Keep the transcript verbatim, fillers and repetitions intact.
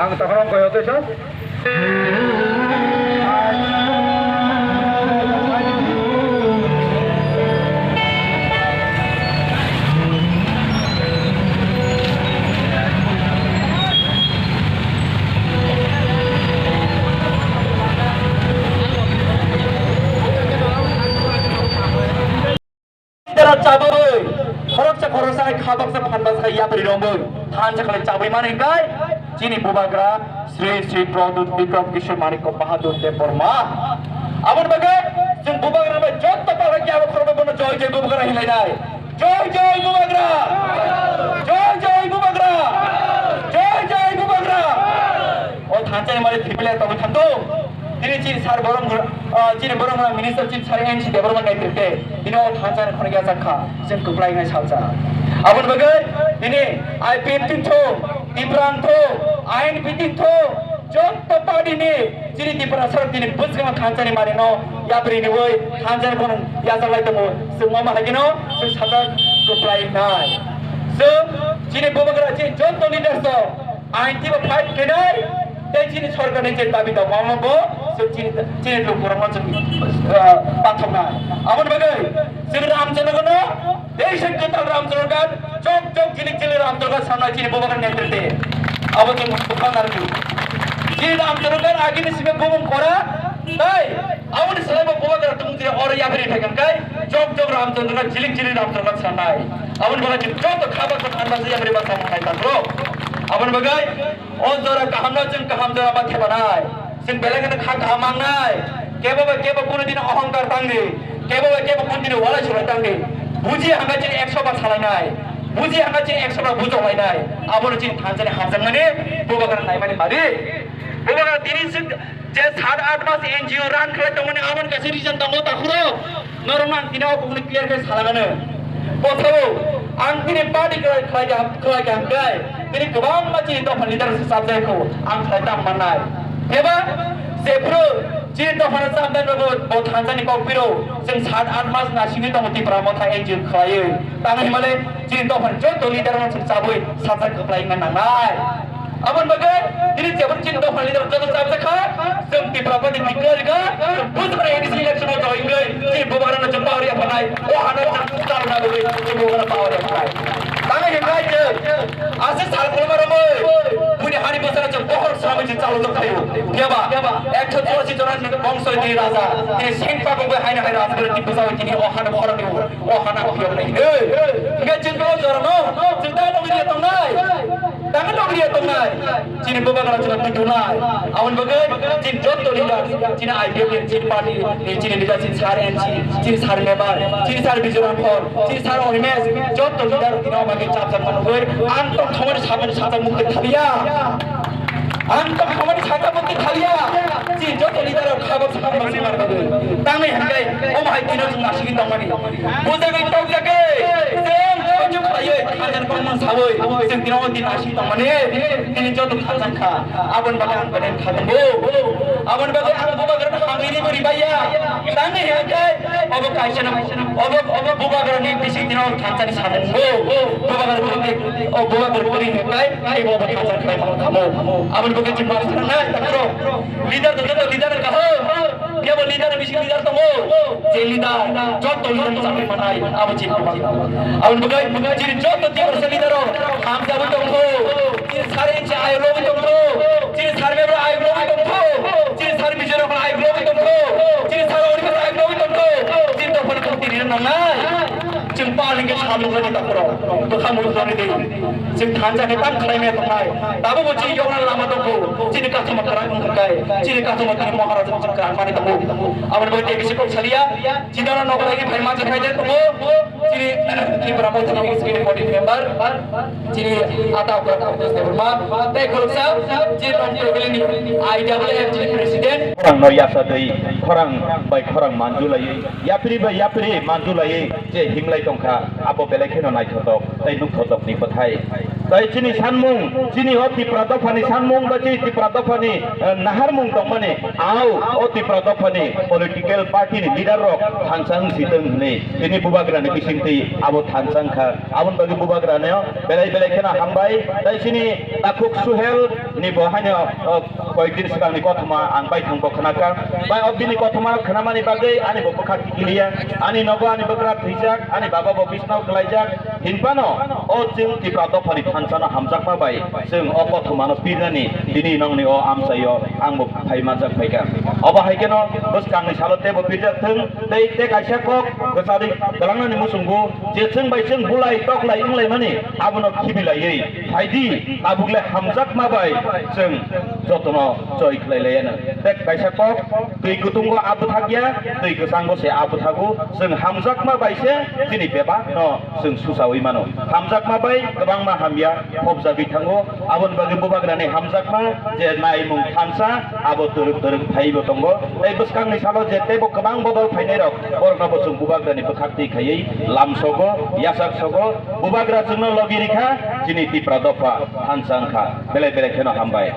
Ang takhorok koi hote sa. Dara chabwi, khoroksa khoroksa hai kha baksa phan baksa yapri romwi, thansa khlai chabwi mani hwnkhe, chini bubagra Sri Sri Pradyut Bikram Kishore Manik Bahadur Debbarma. Aboni bagwi chwng bubagra bai jotto palaki abo khoroknwi bono joy joy bubagra hinlainai. Joy joy bubagra! Joy joy bubagra! Joy joy bubagra! O thansa ni mani thipile tongwi thangto. Tini chini sar borok, ah, chini borok minister chini sar N C Debbarma nai tirte. Tini o thansa ni khorokya jakha. Chwng kwplai nai salsa. Aboni bagwi tini I P F T thung, Tipra thung, I N P T thung, jotto party ni chini Tiprasa rok tini bwskango thansa ni mani no yapri ni oi thansa ni khorang yachaklai tongo. Chwng omo hai kheno chwng sajak kwplai nai. Chwng chini bubagra chini jotto leaders rok Ain twibo fight khenai, tei chini sorkarni je dabi dawa, omo bo chwng chini, chini lukurokno chwng, ah, pathoknai. Aboni bagwi chwng Ramchandragano, tei se kwtal Ramchandragan, chok chok jilik jilik Ramchandragan sanai chini bubagra netrite. Abo chwng bwkhang narwkdi. Chini Ramchandragan agini simi bumung kora, tei Aboni salai bo bubagra tongmung tini oro yapri phaikha hwnkhe jok jok Ramchandra jilik jilik Ramchandra sanai. Aboni bagwi chwng joto kha baksa phan baksa yapri baksa mangnai tangro. Aboni bagwi o jora kahamno chwng kaham jora ma thepanai. Chwng belai kheno kha kaham mangnai. Kebo bai kebo kunu dini ohongkar tangdi. Kebo bai kebo kunu dini walai sulai tangdi. Buji hwnkhe chwng ekso bar salainai. Buji hwnkhe chwng ekso bar bujoklainai. Abono chini thansa ni hamjakmani bubagra naimani mari. Bubagra tini chwng Je sat aath mas N G O run khlai tongmani aboni kaisa reason tongo takhurok. Norokno ang tini o kokno clear khe salamano. Kothao ang tini party khlai, khlai kha, khlai kha hwnkhe tini kwbangma chini dopha leader se chapjai kho ang khlai tang mannai. Eba jephru chini dopha no chapnai rokbo bo thansa ni kok phiro chwng sat aath mas naisingwi tongo Tipra Motha N G O khlaiwi. Tamo hinmale chini dopha ni joto leader no chwng chabwi sajak kwplai wngna nangnai. Aboni bagwi tini jebon chini dopha leader joto chapjak kha, chwng Tipra Party declare kha, chwng Buthbar A D C election o join wngwi chini bubagrano chwng power ya phanai, o hano chwng chalo na bagwi chini bubagrano power ya phanai. Tamo hinmai chwng aswk sal koloma romwi buini hani bwsano chwng bohor swnamwi chwng chalo jok phaio. Phiyaba ekso churashi jona bongso ni raja, tini sengpa bongwi haino hai rajbari tini bwsawi tini o hano khoroknwi o hano phiyoknai. Hwnkhe chwng o jorano chwng ta nogwi tongnai. Tamo nogriya tongnai, chini bubagra chwla tutunai. Aboni bagwi chini jotto leader, chini I P F T, chini party, chini leader, chini sir M C, chini sir member, chini sir Bijoy Ramphal, chini sir Animesh, jotto leader tini omo khe chapjak manwi ang tong thomani samani sajak mukti thaliya. Ang tong thomani sajak mukti thaliya. Chini jotto leader rok khabak sakha masi mar bagwi. Tamo hinkai omo hai tino chwng nasigwi tongmani. Bujagwi tokjagwi, chwng sojok khlaiwi, hajar kokmang sawi, chwng tini o din asing tongmani, tini joto khachang kha, aboni bagwi ang belai kha tongo. Aboni bagwi ang bubagrano hamrini bo ribaiya. Tangwi hwnkhe obo kaisa no, obo, obo bubagrani bising tini o thansani samung bo. Bubagra tongwi, o bubagra tongwi hwnkhe, tei bo obo thansa khlai mano thamo. Aboni bagwi chwng bo sananai, takhro. Leader to joto leader kaham. Phiya bo leader bisi leader tongo. Je leader, joto leader ni chakri manai, abo chini bubagra. Aboni bagwi chini joto Tiprasa leader rok hamjagwi tongkho. Chini sari chini ayuk rogwi tongkho. Chini sari bebra ayuk rogwi tongkho. Chini sari Bijoy rok ayuk rogwi tongkho. Chini sari Oriba ayuk rogwi tongkho. Chini dophani kok tini nangnai. Chwng pal hwnkhe samung rwdi takhro. Bwkha mui rwdi. Chwng thansa khe tam khlai maya tongnai. Tabukbo chini yokna lama tongkho. Chini kathoma kwrak wngkha khe. Chini kathoma tini Maharaja chwng kwrak mani tongo. Aboni bagwi tei bisi kok saliya. Chini oro nogo lagi phai mansa phai de tongo. Chini Tipra Mothani executive body member. Chini ata okra Abdul Debbarma. Tei khoroksa chini Longpur Valley ni I W F chini president. Khorang no yasa dei, khorang bai khorang manjulai, yapri bai yapri manjulai, je himlai tongkha, abo belai kheno naithotok tei nukthotok ni bwthai. Tai chini sanmung, chini o Tipra dophani sanmung ba chini Tipra dophani, eh, naharmung tongmani, ao o Tipra dophani political party ni leader rok thansa wng si tong hwnwi tini bubagrani bisingtwi abo thansa wngkha. Aboni bagwi bubagrano belai belai kheno hambai. Tai chini takhuk Suhel ni bo haino, eh, koyekdin swkangni kothoma ang baithang bo khwnakha. Bai o bini kothoma khwnamani bagwi ani bo bwkha kikiliya, ani nogo ani bwkra thwijak, ani baba bo bisnao kwlaijak. Hinphano o chwng Tipra dophani thansano hamjakma bai chwng o kothomano pirnani tini nongni o amchaio ang bo phai manjak phaikha. Obo hai kheno bwskangni salo teibo pirjak thwng, tei tei kaisa kok kwchari kwlangnani muchungo je chwng bai chwng bulai toklai wnglaimani abono khibilaiwi phaidi, tabukle hamjakma bai chwng jotono choi khlailaiano. Tei kaisa kok, twi kutungo a bwthakya, twi kwchango se a bwthago. Chwng hamjakma bai se chini bebakno chwng susaui mano. Hamjakma bai kwbangma hamya phobjagwi thango. Aboni bagwi bubagrani hamjakma je naimung thansa abo twrwk twrwk phaibo tongo. Tei bwskangni salo je teibo kwbang bodol phainairok, borokno bo chwng bubagrani bwkhaktwi khaiwi lamsogo, yachaksogo. Bubagra chwngno logi rikha, chini Tipra dopha thansa wngkha. Belai belai kheno hambai.